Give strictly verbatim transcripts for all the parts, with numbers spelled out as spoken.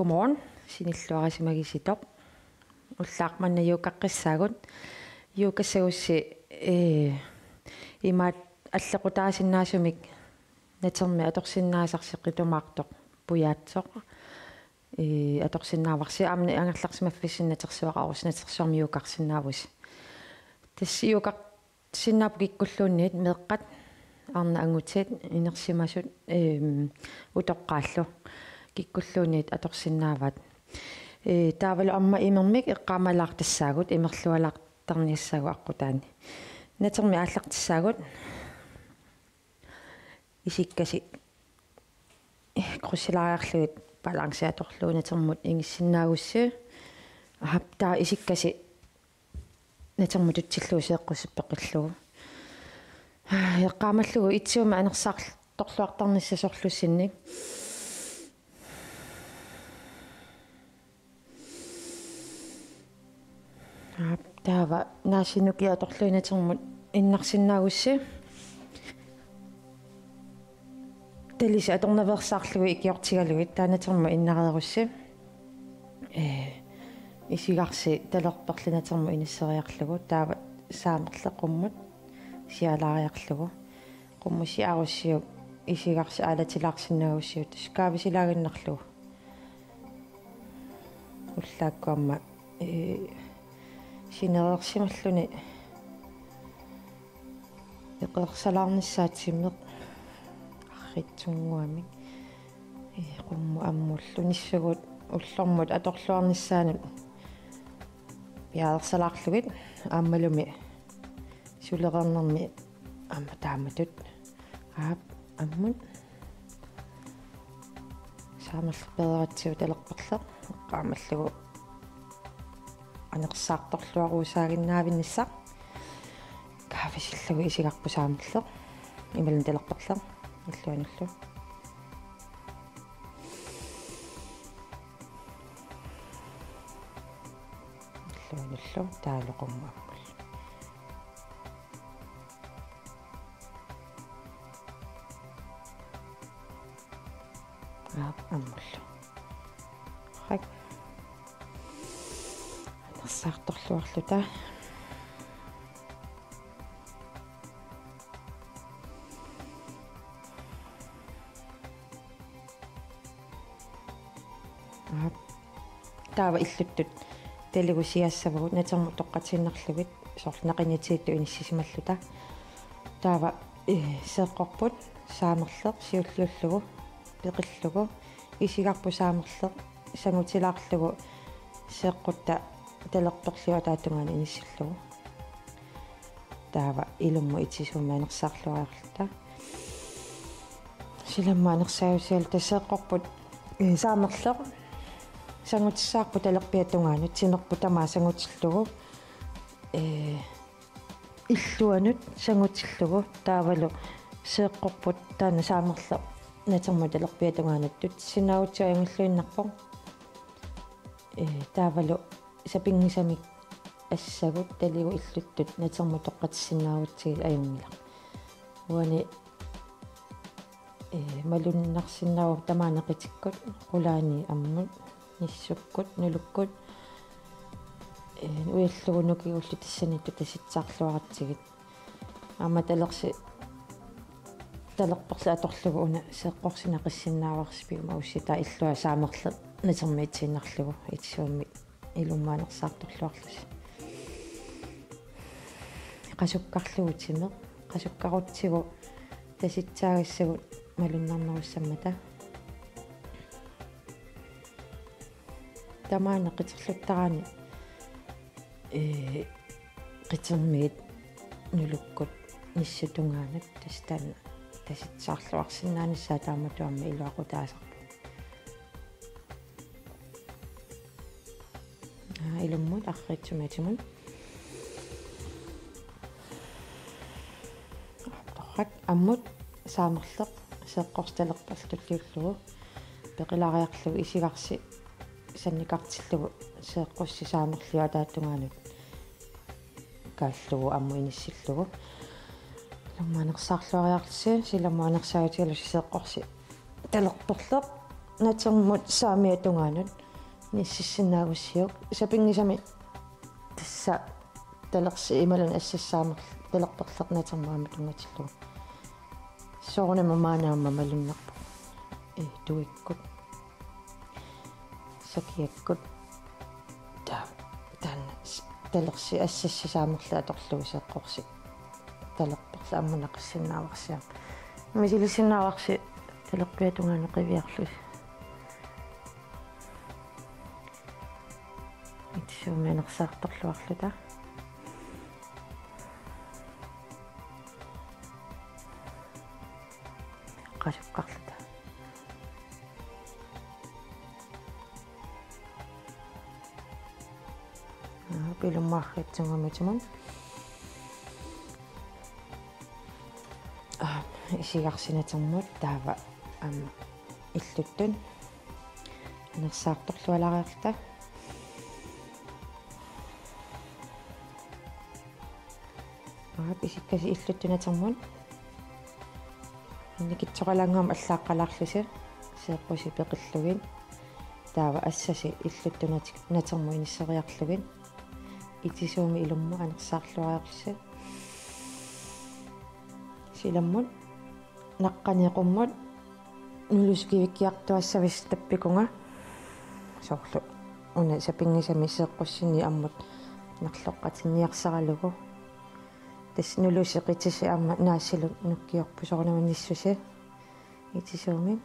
Godmorgen, sinilluarisimagisittoq. Ullaaq manna yogaqqissaagut. Yogassagussi, ee, imaat allequtaasinnaasumik natermi atorsinnaasarsi qitumaartoq pujaatsoq. Ee, atorsinnaavarsi aamma angerlarsimaffissinni natersuaqarussi natersuarmi yogaqqisinnaavusi. Tassa yoga- Sinnaapput kikkulluunniit meeqqat, arnat angutit, inersimasut, eem, utoqqaallu. Kikkulluunniit atorsinnaavaat. Ee, taavalu aamma imermik eqqaamalaartassaagut, imerlualaartarniassaagut aqqutaani. Natermi aallartissaagut. Isikkasi. Ee, kryssilaariarlugit balanci atorlugu natermut ingissinnaagussi. Aap, taava isikkasi natermut tutsillugu seeqqussi peqillugu. Eqqaamallugu itsiumik anersaartorluartarnissaq sorlussinnik. Aap, taava naassinnukiaq atorlugu natermut innarsinnaagussi. Talisi atornaveersaarlugit ikiortigalugit taava natermut innareerussi. Ee, isigarsi talerperli natermut inisseriarlugu taava saamerleq qummut siaalaariarlugu. Qummut siarussiuk isigarsi aalatilaarsinnaagussiuk tassa kaavisilaaginnarlugu. Ullaakkut aamma, ee, sinereersimalluni eqeersalaarnissaa timeq arriitsunnguamik. Ee, qummut ammullu nissugut ullormut atorluarnissaanut piareersalaarlugit aammalumi sulereernermi aamma taamatut. Aap, ammut. Saamerleq pereeratsigu talerperleq. Eqqaamallugu anersaartorluaruusaaginnaavinnissaq. Kaavisillugu isigarput saamerleq. Imaluunniit talerperleq. Illuanullu. Illuanullu. Taavalu qummut ammullu. Aap, ammullu. Hak. Anersaartorluarluta. Aap. Taava illuttut taligusiassavagut natermut utoqqatsiinnarlugit soorlu naqinitiittut inissisimalluta. Taava, ee, seeqqorput saamerleq siulliullugu peqillugu isigarput saamerleq sangutilaarlugu seeqqutta talerperliup ataatungaanut inissillugu. Taava ilummut itisuumik anersaarluariarluta. Silammut anersaarutigaluta seeqqorput, ee, saamerleq sangutissavarput talerpiata tungaanut timerput tamaat sangutillugu, ee, illuanut sangutillugu taavalu seeqqorput taanna saamerleq natermut talerpiata tungaanut tutsisinnaagutsigit ajunngilluinnarpoq. Ee, taavalu sapinngisamik assagut taligut illuttut natermut utoqqatsisinnaagutsigit ajunngilaq. Uani, ee, malunnarsinnaavoq tamaani qitikkut, qulaani ammut, nissukkut, nulukkut, ee, ujallugu nukigullu tassaniittut tasitsaarluaratsigit. Aamma talersi, talerperli atorlugu una seeqqorsi naqissinnaavarsi piumagussitaa illua saamerleq natermiitsiinnarlugu itisuumik ilummut anersaartorluarlusi. Qasukkarlugu timeq, qasukkarutsigu tasitsaagassagut malunnarnerussammata. Tamaani qiterluttaraani, ee, qitermiit nulukkut nissut tungaanut tassa taanna tasitsaarluarsinnaanissaa taamatut aamma iluaqutaasarpoq. Aa, ilummut arriitsumik atimut. Torrak ammut saamerleq seeqqorsi talerperli tulliullugu peqilaariarlugu isigarsi sannikartillugu seeqqussi saamerliup ataatungaanut kaallugu ammut inissillugu. Ilummut anersaarluariarlusi, silammut anersaarutigalusi seeqqorsi talerperleq natermut saamiata tungaanut nississinnaagussiuk, sapinngisamik tassa talersi imaluunniit assassaamerl-, talerperleq natermut aamma tunngatillugu. Soorunami maani aamma malunnarpoq. Ee, tuikkut. Sakiakkut. Taa-, taanna s-, talersi assassisaamerli atorlugu seeqqorsi talerperleq ammut naqissinnaavarsi aamma. Misilissinnaavarsi talerpiata tungaanut qiviarlusi. Itisuumik anersaartorluarluta. Qasukkarluta. Aa, ilumut arriitsunnguamik atimut. Aa, isigarsi natermut taava aamma illuttut. Anersaartorlualaariarluta. Aap, isikkasi illuttut natermut. Annikitsoqalaannguamik allaaqqalaarlusi seeqqusi peqillugit. Taava assasi illuttut nat-, natermut inisseriarlugit. Itisuumik ilummut anersaarluariarlusi. Silammut naqqani qummut nulusi qivikkiartuassavisi tappikunga. Soorlu una sapinngisamik seeqqussinni ammut narloqqatinniarsaralugu. Tassa nulusi qitisi aamma naassilu nukkiorput soorunami nissusi. Itisuumik.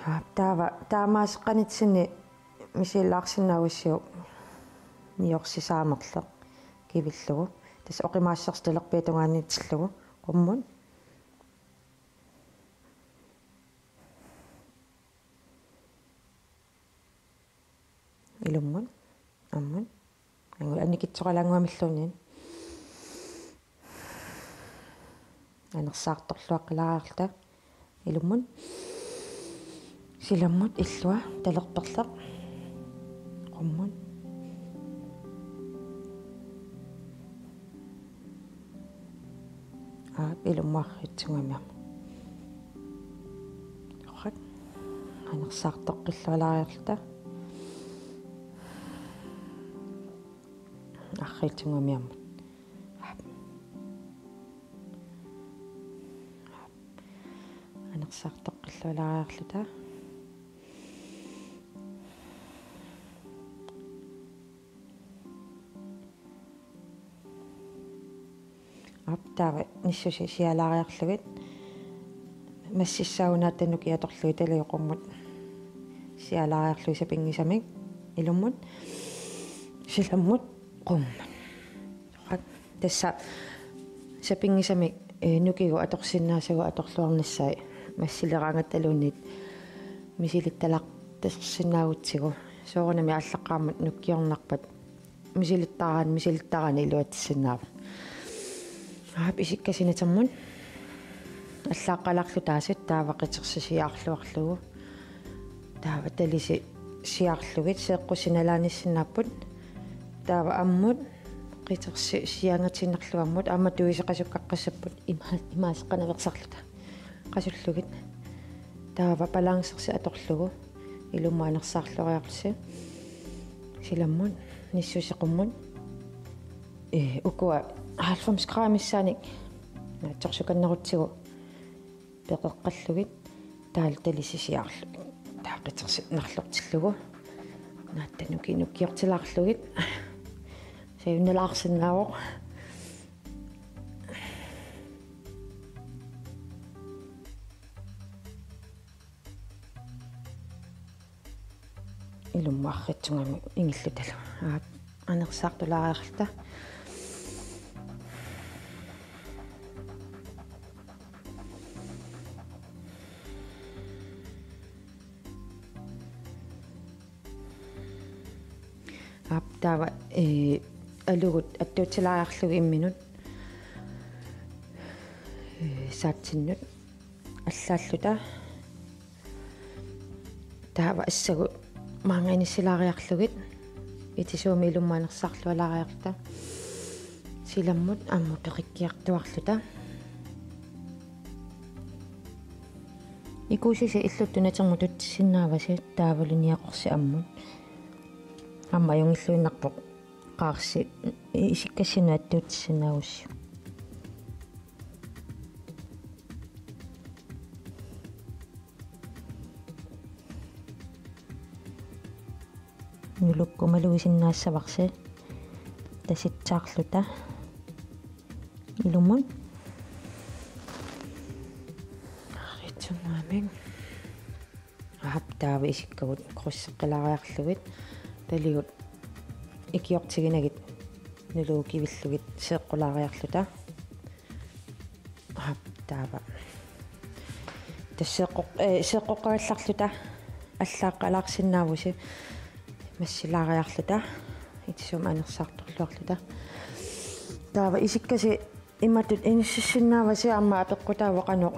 Aap, taava taamaaseqqanitsinni misililaarsinnaagussiuk niorsi saamerleq kivillugu. Tassa oqimaassusersi talerpiata tungaaniitsillugu qummut. Ilummut, ammut. Angu-, annikitsoqalaannguamilluunniit. Anersaartorluaqqalaariarluta. Ilummut. Silammut illua talerperleq. Qummut. Aap, ilummut arriitsunnguamik aamma. Torrak. Anersaartoqqillualaariarluta. Arriitsunnguamik aamma. Aap. Aap. Anersaartoqqillualaariarluta. Aap, taava nissusi siaalaariarlugit. Massissaagut naatta nukiit atorlugit tallimat qummut. Siaalaariarlugit sapinngisamik ilummut. Silammut qummut. Tassa sapinngisamik, eh, nukigut atorsinnaasagut atorluarnissaat massileraangattaluunniit misilittalaartarsinnaagutsigu. Soorunami aallaqqaammut nukkiornarpat misilittaraanni, misilittaraanni iluatsissinnaavat. Aap, isikkasi natermut. Allaaqqalaarluta aasiit taava qitersi siaarluarlugu. Taava talisi siaarlugit seeqqussi nalaanissinnaapput. Taava ammut qitersi siaangatiinnarlugu ammut aamma tuisit qasukkaqqissapput ima-, imaaseq qanaveersarluta. Qasullugit. Taava balancersi atorlugu. Ilummut anersaarluariarlusi. Silammut, nissusi qummut. Ee, ukua halvfems grammisaanik naatsorsukannerutsigu peqeqqallugit. Taava talisi siaarlugit. Taava qitersi narlortillugu. Naatta nukiit nukkiortilaarlugit. Sajunnalaarsinnaavoq. Ilummut arriitsunnguamik ingillutalu. Aap, anersaartulaariarluta. Aap, taava, ee, alugut attuutilaariarlugit imminut, ee, saatsinnut allaalluta. Taava assagut maanga inissilaariarlugit itisuumik ilummut anersaarlualaariarluta. Silammut ammut peqikkiartuarluta. Ikuusisi illuttut natermut tutsissinnaavasi taavalu niaqorsi ammut. Aamma ajunngilluinnarpoq qaarsi i-, isikkassinnut attuutsissinnaagussiuk. Nulukkumaluisinnaassavarsi tasitsaarluta. Ilumut. Aaritsunnguamik. Aap, taava isikkagut krydseqqilaariarlugit. Taligut ikiortiginagit nuluukivillugit seeqqulaariarluta. Aap, taava. Tassa seeqqoq-, eh, seeqqoqqagallarluta allaaqqalaarsinnaavusi massilaariarluta itisuumik anersaartorluarluta. Taava isikkasi imatut inississinnaavasi aamma apeqqutaavoq qanoq,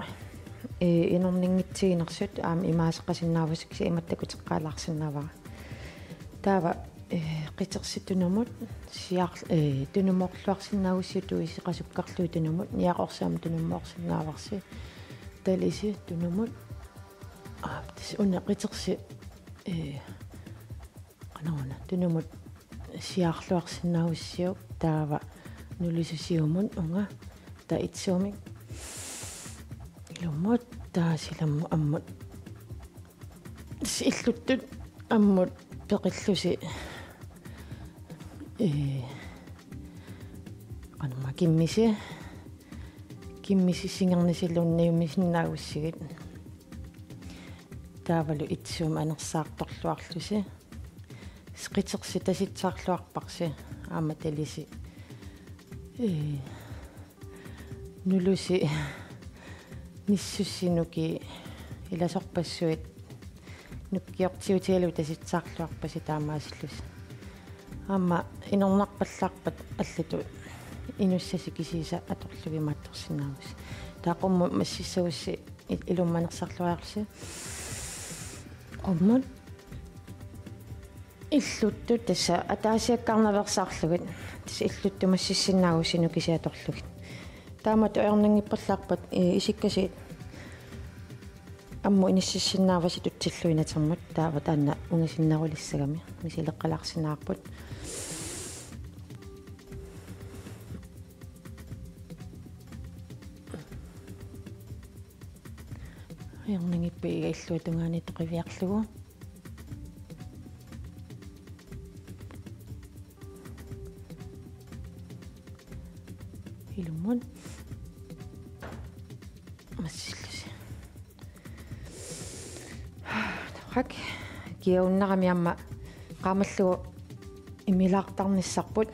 eh, inorninngitsiginersut aamma imaaseqasinnaavasi kisianni imatut takuteqqaalaarsinnaavara. Taava, eh, qitersi tunumut siaar-, eh, tunumoorluarsinnaagussiuk tuiseqasukkarlugit tunumut, niaqorsi aamma tunumoorsinnaavarsi. Talisi tunumut. Aa, tassa una qitersi, eh, qanoruna, tunumut siaarluarsinnaagussiuk taava nulisut siumut uunga taava itisuumik. Ilumut taava silammut ammut. Tassa illuttut ammut peqillusi. Ee, qanormaa kimmisi. Kimmisi singernisiluunniit niumisinnaagussigit. Taavalu itisuumik anersaartorluarlusi. Qitersi tasitsaarluarparsi aamma talisi. Ee, nulusi nissussi nukii ilasorpassuit nukkiortiutigalugu tasitsaarluarpasi taamaasillusi. Aamma inornarpallaarpat allatut inussasi kisiisa atorlugit imaattorsinnaavusi. Taava qummut massissagussi i-, ilummut anersaarluariarlusi. Qummut illuttut tassa ataasiakkaarnaveersaarlugit. Tassa illuttut massissinnaagussi nukisii atorlugit. Taamatut ajornanngippallaarpat, eh, isikkasi ammut inississinnaavasi tutsillugit natermut taava taanna ungasinnerulissagami misileqqalaarsinnaavarput. Ajornanngippat iga illuatungaani toqiviarlugu. Ilumut. Massillusi. Torrak. Kiagunnarami aamma qaamallugu imilaartarnissarput.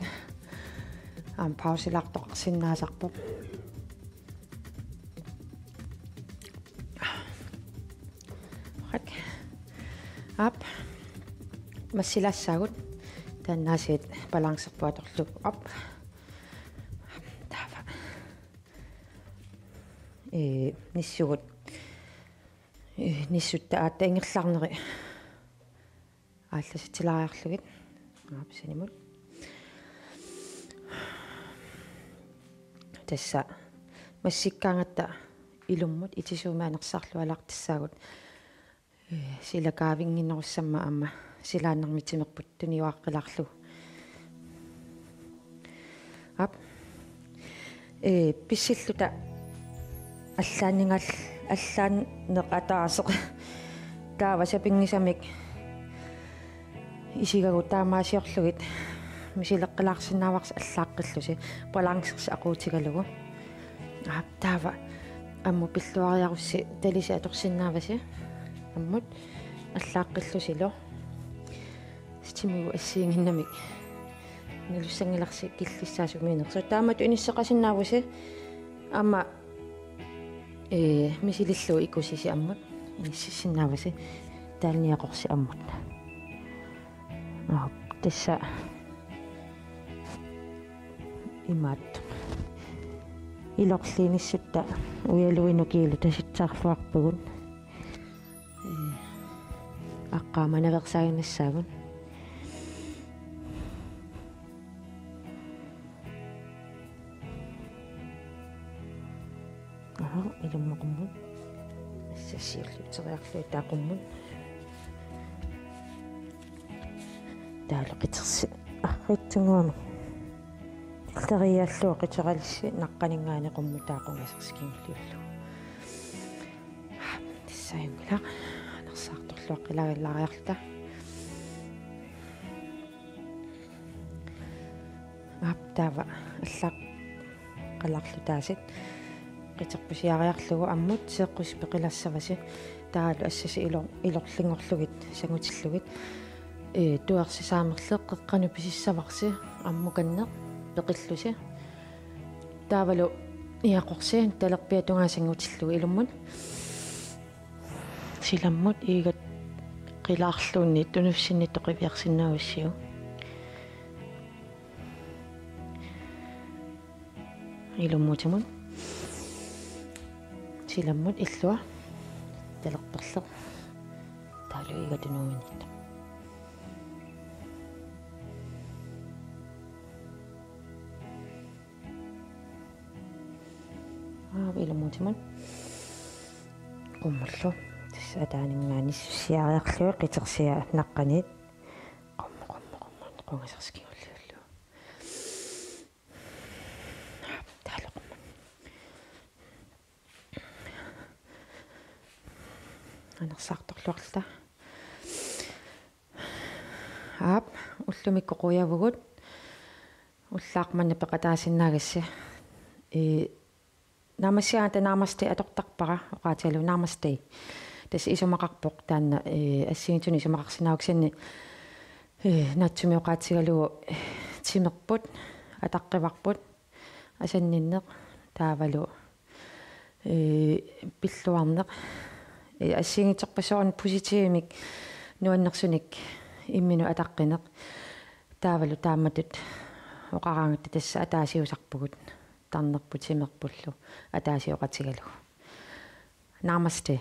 Aamma pausilaartoqarsinnaasarput. Torrak. Aap. Massilaassaagut. Taanna aasiit balancerput atorlugu. Aap. Taava. Ee, nissugut. Ee, nissutta aatsaat ingerlaarneri aallassutilaariarlugit. Aap, sanimut. Tassa massikkaangatta ilumut itisuumik anersaarlualaartassaagut. Ee, sila kaavinnginnerussammat aamma silaannarmik timerput tuniuaaqqilaarlugu. Aap. Ee, pissilluta allaanningal-, allaanneq ataaseq. Taava sapinngisamik isigagut taamaasiorlugit misileqqilaarsinnaavarsi allaaqqillusi balancersi aquutigalugu. Aap, taava ammut pilluariarussi talisi atorsinnaavasi. Ammut allaaqqillusilu. Stimuli assigiinnginnamik. Nalussanngilarsi killissaa sumiinnersoq. Taamatut inisseqasinnaavusi. Aamma, ee, misilillugu ikuusisi ammut. Inississinnaavasi. Taava niaqorsi ammut. Aap, tassa imaattoq. Ilorliinissutta ujaluinukiilu tasitsaarluarpagut. Ee, aqqaamanaveersaaginnassaavut. Aha, ilummuqummut. Assi Siulliuteriarlugit taava qummut. Taavalu qitersi arriitsunnguamik. Tilleriiaarlugu qiteralissi naqqaninngaanniit qummut taava qungasersikkingulliullugu. Tassa ajunngilaq. Anersaartorluaqqilaariarluta. Aap, taava allaaqqalaarlutaasiit qiterpusiariarlugu ammut seeqqusi peqilassavasi. Taavalu assasi ilo-, ilorlinngorlugit sangutillugit. Ee, tuersi saamerleq qeqqanut pisissavarsi ammukanneq peqillusi. Taavalu iaqorsi talerpiata tungaa sangutillugu ilummut. Silammut iigat qilaarluunniit tunussinnittut qiviarsinnaavissiuk. Ilummutimut. Silammut illua. Talerperleq. Taavalu iigat tunuinnittut. Aap, ilummutimut. Qummullu. Tassa ataaninngaanniit sussiariarlugit qitersiaq naqqaniit. Qummu, qummu, qummu. Qungasersikkingulliullugu. Aap, taavalu qummut. Anersaartorluarluta. Aap, ullumikkut qujavugut. Ullaaq manna peqataasinnaagassi. Ee, naammassigaangat namaste atortarpara oqaatigalugu namaste. Tassa isumaqarpoq taanna, ee, assigiinngitsunik isumaqarsinnaavoq kisianni, ee, naatsumik oqaatigalugu, ee, timerput, ataqqivarput, asanninneq, taavalu, ee, pilluarneq, ee, assigiinngitsorpassuarnik positivimik nuannersunik imminut ataqqineq. Taavalu taamatut oqaraangatta tassa ataasiusarpugut tarnerput timerpullu ataasioqatigalugu. Namaste.